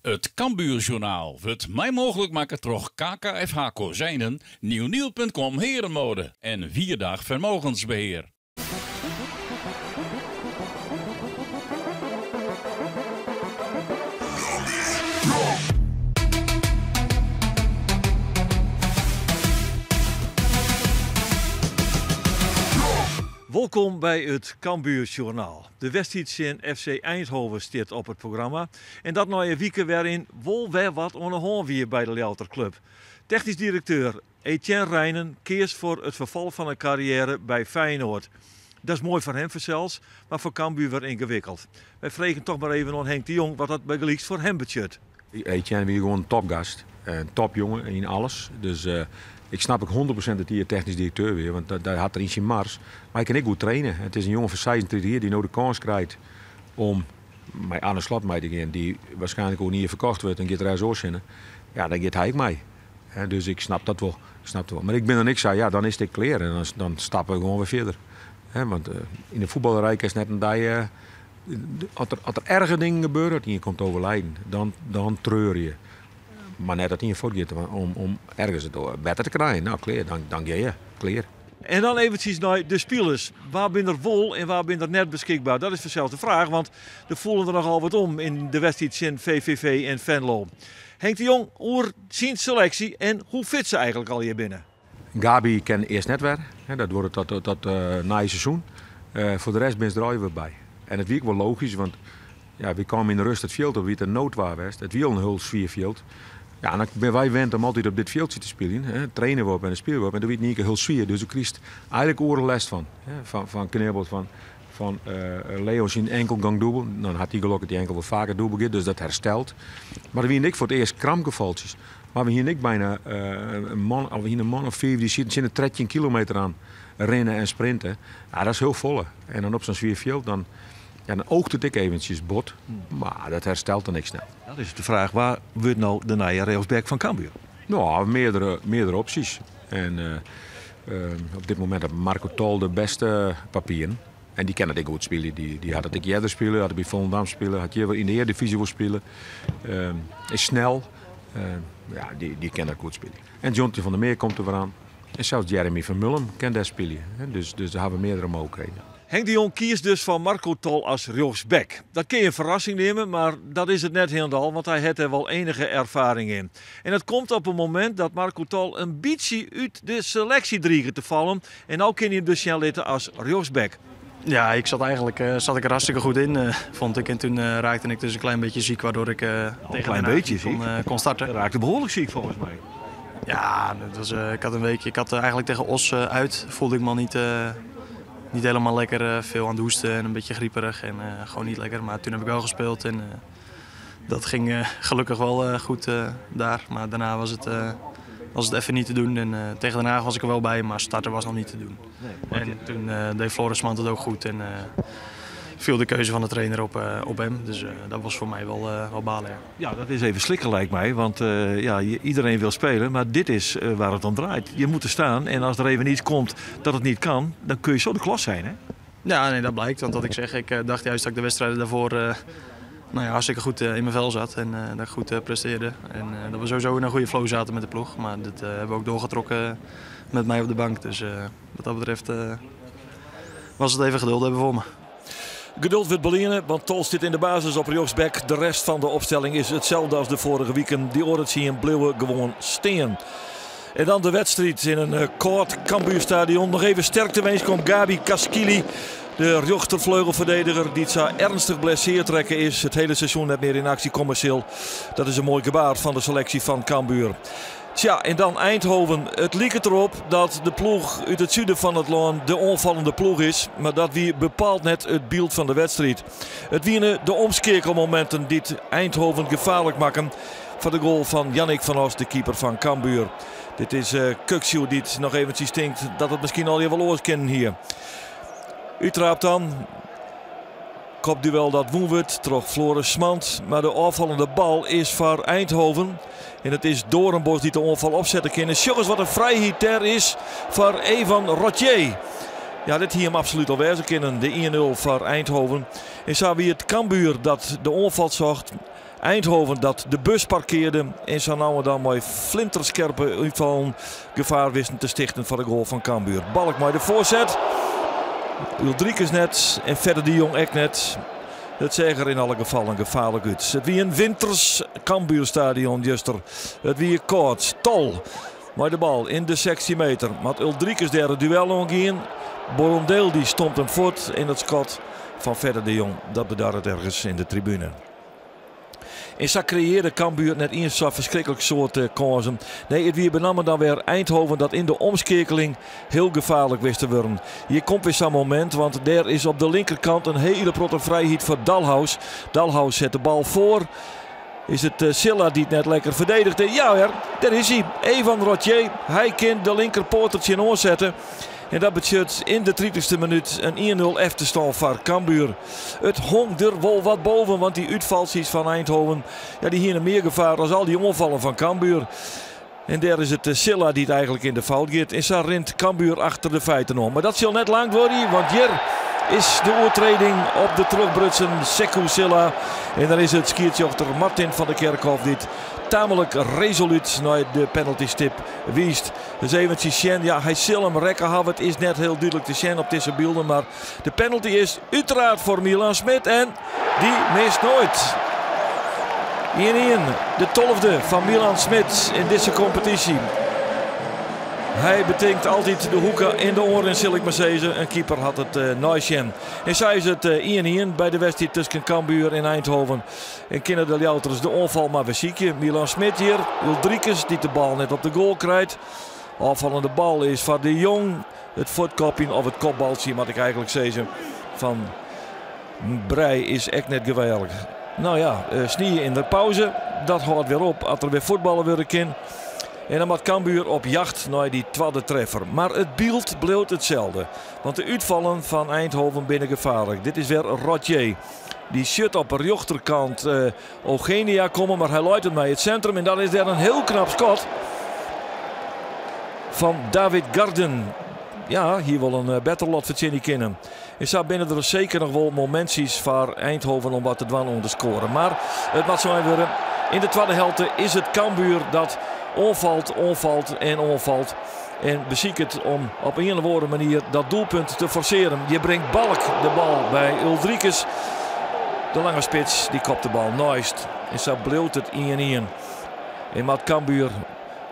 It Cambuurjournaal wurdt mei mooglik makke troch KKFH Kozijnen, Nieuwnieuw.com Herenmode en Wierdag Vermogensbeheer. Wolkom by it Cambuurjournaal. De wedstriid tsjin FC Eindhoven stiet op it programma. En dat nei in wike wêryn wol wer wat oan 'e hân wie by de Ljouwerter klup. Technysk direkteur Etienne Reijnen keas foar it ferfolch fan in karriêre by Feyenoord. Dat is moai foar him fansels, mar foar Cambuur wer yngewikkeld. Wy fregen toch mar even oan Henk de Jong wat dat bygelyks foar him betsjut. Etienne wie gewoan in topgast, in topjonge yn alles. Dus ik snap ek 100% dat hy technysk direkteur wie, want dat hat er yn syn mars. Mar hy kin ek goed traine. It is in jonge fan 36 jier dy't no de kâns krijt om mei Arne Slot mei te gean, dy't waarskynlik oer in jier ferkocht wurdt en giet der ergens oars hinne. Ja, dan giet hy ek mei. Dus ik snap dat wol. Ik snap dat wol. Mar ik bin dan ek sa, ja, dan is it ek klear en dan stappe we gewoan wer fierder. Want yn de fuotballerij kinst net in dei. As der, as der erge dingen gebeure, dat ien komt te overlijden, dan, dan treur je. Mar net dat ien fuortgiet om, om ergens it better te krijen. No, klear, dan, dan gean je. Klear. En dan eventsjes nei de spilers. Wa binne der wol en wa binne der net beskikber? Dat is fansels de fraach, want der foelen der nochal wat om yn de wedstriid tsjin VVV en Venlo. Henk de Jong oer syn seleksje en hoe fit se eigentlik allegear binne. Gabi kin earst net wer. Dat duorret tot, tot nei seizoen. Foar de rest binne se der allegear wer by. En it wie ek wol logysk, want ja, wy kamen yn de rust it fjild op, wie it in noodwaar west. It wie al in hiel swier fjild. Ja, en dan binne wy wend om altyd op dit fjildsje te spyljen. Hè. Traine we op en dan spylje we op. En doe wie it yn ien kear hiel swier. Dus do krijst eigentlik oeral lêst fan. Hè. Fan, fan knibbels, fan, fan Leo syn enkel gong dûbel. Dan hat hy gelokkich dy enkel wol faker dûbel giet, dus dat herstelt. Mar der wiene ek foar it earst krampgefaltsjes. Mar we hiene ek byna in man, of we hiene in man of fiif dy sieten tsjin de 13 kilometer oan rinne en sprinte. Ja, dat is hiel folle. En dan op sa'n swier fjild, dan, ja, dan oogt it ek eventsjes bot. Mar dat herstelt dan ek snel. Dan is it de fraach, wa wurdt no de nije rjochtsback fan Cambuur? No, meardere, meardere opsjes. En op dit momint hat Marco Tol de bêste papieren. En dy kin it ek goed spylje. Dy, dy hat it ek earder spile, hat it by Volendam spile, hat hjir yn de Earedivyzje wol spile. Is snel. Ja, dy, dy kin dat goed spylje. En Jonty van der Meer komt der wer oan. En sels Jeremy van Mullum kin dêr spylje. Dus, dus dêr hawwe we meardere mooglikheden. Henk de Jong kiest dus foar Marco Tol as rjochtsback. Dat kin je in ferrassing neame, mar dat is it net hielendal, want hy hat dêr wol enige erfaring yn. En dat komt op in momint dat Marco Tol in bytsje út de seleksje driget te fallen. En no kin hy him dus sjen litte as rjochtsback. Ja, ik zat eigenlijk zat ik er hartstikke goed in, vond ik. En toen raakte ik dus een klein beetje ziek, waardoor ik Nou, tegen een klein Den Haag beetje niet ziek. kon starten. Je raakte behoorlijk ziek volgens mij. Ja, dat was, ik had een weekje. Ik had eigenlijk tegen Oss uit, voelde ik me al niet helemaal lekker. Veel aan het hoesten en een beetje grieperig en gewoon niet lekker. Maar toen heb ik wel gespeeld en dat ging gelukkig wel goed daar. Maar daarna was het even niet te doen. En tegen Den Haag was ik er wel bij, maar starten was nog niet te doen. Nee, en toen deed Floris Smand het ook goed en viel de keuze van de trainer op hem. Dus dat was voor mij wel balen. Ja. Ja, dat is even slikken lijkt mij. Want ja, iedereen wil spelen, maar dit is waar het om draait. Je moet er staan en als er even iets komt dat het niet kan, dan kun je zo de klos zijn, hè? Ja, nee, dat blijkt. Want wat ik zeg, ik dacht juist dat ik de wedstrijden daarvoor hartstikke goed in mijn vel zat en dat ik goed presteerde. En dat we sowieso in een goede flow zaten met de ploeg. Maar dat hebben we ook doorgetrokken met mij op de bank. Dus wat dat betreft was het even geduld hebben voor me. Geduld wordt beleane, want Tol zit in de basis op rechtsback. De rest van de opstelling is hetzelfde als de vorige weekend. Die oren zien bleven gewoon steen. En dan de wedstrijd in een kort Cambuurstadion. Nog even sterkte wens komt Gabi Caschili. De rechtervleugelverdediger die het zo ernstig blesseerd trekken is. Het hele seizoen net meer in actie commercieel. Dat is een mooi gebaar van de selectie van Cambuur. Tja, en dan Eindhoven. Het liep het erop dat de ploeg uit het zuiden van het land de onvallende ploeg is. Maar dat wie bepaalt net het beeld van de wedstrijd. Het wienen de omskekelmomenten die het Eindhoven gevaarlijk maken. Voor de goal van Yannick van Osch, de keeper van Cambuur. Dit is Kökçü die het nog eventjes stinkt dat het misschien al even los kennen hier. Utrapt dan. Kopduel dat woen wordt troch Floris Smand. Maar de afvallende bal is voor Eindhoven. En het is Doornbos die de onval opzetten kan. En jongens, wat een vrijheid er is voor Evan Rottier. Ja, dit hier hem absoluut al wezen kunnen. De 1-0 voor Eindhoven. En zo wie het Cambuur dat de onval zocht. Eindhoven dat de bus parkearde en sa no en dan mei flinterskerpe útfallen gefaar wisten te stichten foar de goal fan Cambuur. Balk mei de foarset. Uldrikis net en Fedde de Jong ek net. It seach der yn alle gefallen gefaarlik út. It wie in winters Cambuurstadion juster. It wie kâld. Tol mei de bal yn de 16 meter. Moat Uldrikis dêr it duel oangean? Borondeel dy stompt him fuort en it skot fan Fedde de Jong dat bedarret ergens yn de tribune. En sa kreëarde Cambuur net iens sa ferskriklik soad kânsen. Nee, it wie benammen dan wer Eindhoven dat yn de omskeakeling hiel gefaarlik wist te wurden. Hjir komt wer sa'n momint, want dêr is op de linkerkant in hiele protte frijheid foar Dalhaus. Dalhaus set de bal foar. Is it Silla dy't net lekker ferdedigde? Ja hear, dêr is hy. Evan Rottier. Hy kin de linkerpoat der tsjinoan sette. En dat betsjut yn de tritichste minút in 1-0 efterstân foar Cambuur. It hong der wol wat boven, want dy útfaltsjes fan Eindhoven, ja, dy hiene mear gefaar as al dy oanfallen fan Cambuur. En dêr is it Silla dy't eigenlik yn de fout giet. En sa rint Cambuur achter de feiten oan. Mar dat sil net lang duorje, want hjir is de oertreding op de trochbrutsen Sekou Silla. En dan is it skiedsrjochter Martin van der Kerkhof dy't tamelijk resolút nei de penaltystip wiist. Dus eventsjes sjen. Ja, hy sil him rekke hawwe. It is net hiel dúdlik te sjen op dizze bylden. Mar de penalty is úteraard foar Milan Smit. En dy mist noait. 1-1. De 12e fan Milan Smit yn dizze kompetysje. Hy betinkt altyd de hoeke yn de oanrin, sil ik mar sizze. In keeper hat it neisjen. En sa is it 1-1 by de wedstriid tusken Cambuur en Eindhoven. En kinne de Ljouwerters de oanfal mar wer sykje. Milan Smit hjir. Uldrikis dy't de bal net op de goal krijt. Ôffallende bal is foar De Jong. It fuotkopjen of it kopbaltsje moat ik eigenlik sizze fan Breij is ek net geweldich. No ja, snie yn de pauze. Dat hâldt wer op as der wer fuotballe wurde kin. En dan moat Cambuur op jacht nei dy twadde treffer. Mar it byld bliuwt itselde. Want de útfallen fan Eindhoven binne gefaarlik. Dit is wer Rottier. Dy sjocht op de rjochterkant Ogenia kommen, mar hy leit it nei it sintrum. En dan is der in hiel knap skot fan David Garden. Ja, hie wol in better lot fertsjinje kinnen. En sa binne der seker noch wol momintsjes foar Eindhoven om wat te dwaan oan de skoare. Mar it moat sein wurde, yn de twadde helte is it Cambuur dat oanfalt, oanfalt en oanfalt. En besiket om op ien of oare manier dat doelpunt te forsearjen. Hjir bringt Balk de bal by Uldrikis. De lange spits dy kopt de bal neist. En sa bliuwt it 1-1. En moat Cambuur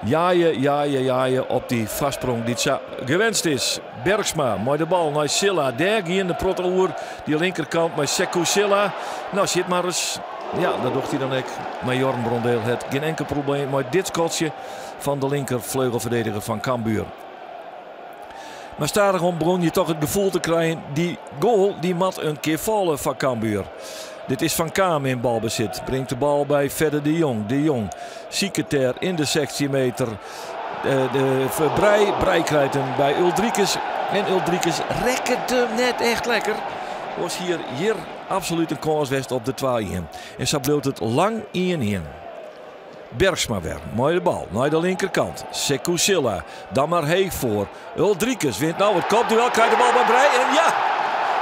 jaaie, jaaie, jaaie op dy foarsprong dy't sa gewenst is. Bergsma mei de bal nei Silla. Dêr gean de protte oer dy linkerkant mei Sekou Silla. No, sjit mar ris. Ja, dat docht hy dan ek. Mar Jorn Brondeel hat gjin enkel probleem mei dit skotsje fan de linkerfleugelferdediger fan Cambuur. Mar stadichoan begûn je toch it gefoel te krijen, dy goal dy moat in kear falle foar Cambuur. Dit is Van Kaam yn balbesit. Bringt de bal by Fedde de Jong. De Jong siket dêr yn de 16 meter de Breij. Breij krijt him by Uldrikis. En Uldrikis rekket him net echt lekker. Was hjir absolút in kâns west op de 2-1. En sa bliuwt it lang 1-1. Bergsma wer mei de bal nei de linkerkant. Sekou Silla, dan mar heech foar. Uldrikis wint no it kopduel, krijt de bal by Breij en ja,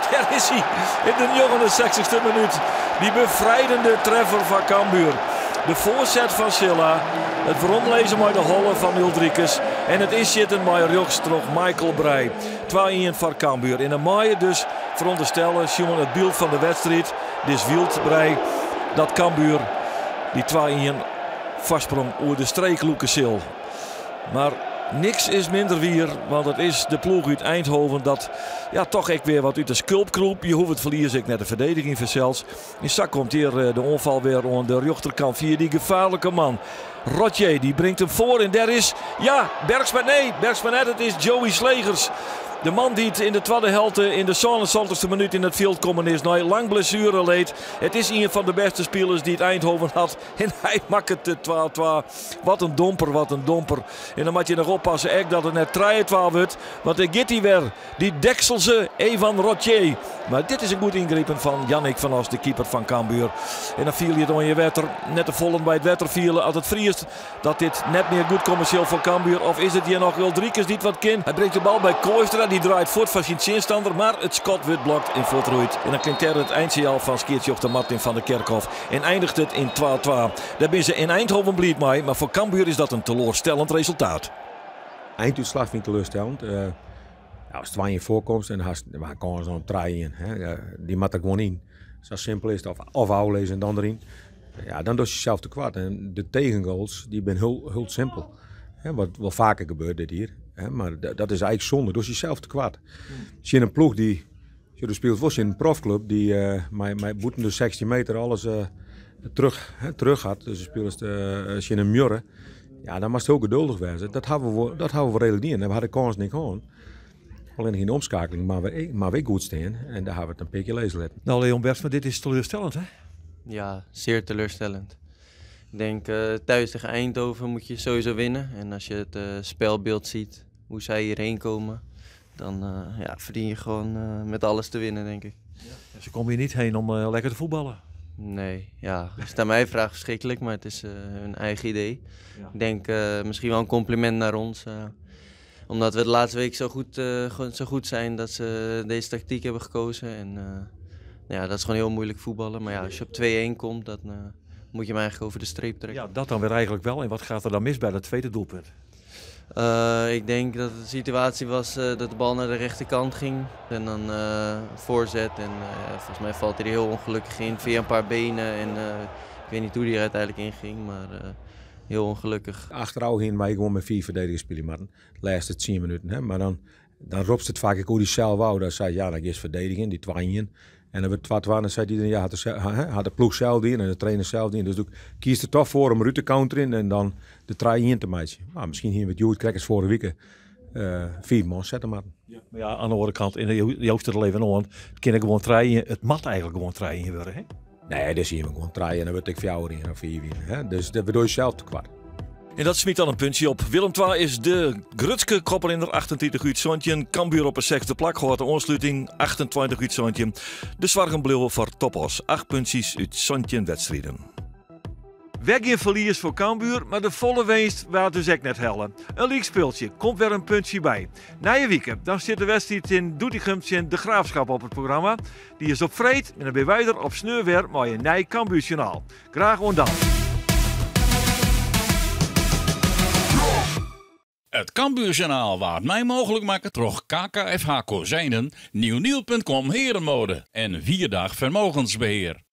dêr is hy yn de 69ste minút. Dy befrijdende treffer fan Cambuur. De foarset fan Silla, it weromlizzen mei de holle fan Uldrikis en it ynsjitten mei rjochts troch Michael Breij. 2-1 foar Cambuur. En dan meie je dus ferûnderstelle, sjoen it byld fan de wedstriid, dis wyldbrij, dat Cambuur dy 2-1 foarsprong oer de streek lûke sil. Mar niks is minder wier, want it is de ploech út Eindhoven dat ja, toch ek wer wat út de skulp krûpt. Je hoege it ferlies ek net te ferdedigjen fansels. En sa komt hjir de oanfal wer oan de rjochterkant fia dy gefaarlike man. Rottier dy bringt him foar en dêr is, ja, Bergsma, nee, Bergsma net, it is Joey Slegers. De man dy't yn de twadde helte yn de 77ste minút yn it fjild kommen is nei lang blessuereleed. It is ien fan de bêste spilers dy't Eindhoven hat en hy makket de 2-2. Wat in domper, wat in domper. En dan moat je noch oppasse ek dat it net 3-2 wurdt, want dêr giet hy wer. Dy dekselse Evan Rottier. Mar dit is in goed yngripen fan Jannik van Os, de keeper fan Cambuur. En dan fiel je it oan je wetter. Net te follen by it wetter fiele as it friest. Dat dit net mear goed komme sil foar Cambuur. Of is it hjir noch Uldrikis dy't wat kin? Hy bringt de bal by Kooistra. Dijkstra die draait fuort foar syn tsjinstanner, mar it skot wurdt blokt en fuortroeit. En dan klinkt dêr it eindsignaal fan skiedsrjochter Martin van der Kerkhof en eindiget it yn 2-2. Dêr binne se yn Eindhoven bliid mei, mar foar Cambuur is dat in teloarstellend resultaat. Eindútslach fyn ik teleurstellend. Uh, ja, as twa ien foarkomst en hast mar kâns om 3-1. Dy moat der gewoan yn. Sa simpel is it. Of, of ôflizze en dan deryn. Ja, dan dochst jesels tekoart. En de tegengoals, dy binne hiel, hiel simpel. Hè, wat wol faker gebeurt dit jier. Hè, mar dat is eigentlik sûnde. Dochst jesels tekoart. Tsjin in ploech dy, du spylest wol tsjin in profklup dy uh, mei, mei bûten de 16 meter alles uh, terug, hè, terug hat. Dus du spylest uh, tsjin in muorre. Ja, dan moatst hiel geduldich wêze. Dat hawwe we, dat hawwe we reedlik dien. En we hawwe de kâns net hân. Allinnich yn de omskeakeling moatte we, moatte we goed stean. En dêr hawwe we it in pear kear lizze litten. No Leon Bergsma, dit is teleurstellend hè? Ja, zeer teleurstellend. Ik denk uh, thuis tegen Eindhoven moet je sowieso winnen. En als je het uh, spelbeeld ziet, hoe zij hierheen komen, dan uh, ja, verdien je gewoon met alles te winnen, denk ik. Ja. Ze komen hier niet heen om lekker te voetballen. Nee, ja, als het aan mij vraagt, verschrikkelijk, maar het is hun eigen idee. Ja. Ik denk misschien wel een compliment naar ons. Omdat we de laatste week zo goed zijn dat ze deze tactiek hebben gekozen. En ja, dat is gewoon heel moeilijk voetballen. Maar ja, als je op 2-1 komt, dan moet je hem eigenlijk over de streep trekken. Ja, dat dan weer eigenlijk wel. En wat gaat er dan mis bij dat tweede doelpunt? Ik denk dat de situatie was dat de bal naar de rechterkant ging. En dan voorzet. En volgens mij valt hij er heel ongelukkig in via een paar benen. En ik weet niet hoe die er uiteindelijk in ging, maar heel ongelukkig. Achterôf hiene wy gewoan mei fiif ferdedigers spylje moatten. De lêste 10 minuten. Hè. Mar dan, dan ropst it faak ek oer dysels ôf. Dan sei ja, dan giest ferdedigjen, dy 2-1. En dan wurdt 2-2 en dan sei iedereen, ja, hat de ploech sels dien en de trainer sels dien. Dus do kiest der toch foar om derút te counterjen en dan de 3-1 te meitsjen. Mar miskien hiene we it hjoed krekt as foarige wike fiif man sette moatten. Ja, mar ja, oan de oare kant, en jo der even oan, it kin gewoan trije, it moat eigentlik gewoan 3-1 wurde, hè? Nee, dus hiene we gewoan trije en dan wurdt it 4-1 of 5-1. Hè? Dus dat bedoel je sels tekoart. En dat smyt dan in puntsje op. Willem II is de grutste koprinner, 38 út 17. Cambuur op 'e sechsde plak, hâldt de oansluting, 28 út 17. De soargen bliuwe foar TOP Oss, 8 puntsjes út 17 wedstriden. Wer gjin ferlies foar Cambuur, mar de folle winst waard dus ek net helle. In lykspultsje, komt wer in puntsje by. Nije wike, dan stiet de wedstriid yn Doetinchem tsjin De Graafschap op it programma. Dy is op freed en dan binne wy der op sneon wer mei in nij Cambuursjoernaal. Graach oant dan. It Cambuurjournaal waard mei mooglik makke troch KKFH Kozijnen, Nieuwnieuw.com Herenmode en Vierdag Vermogensbeheer.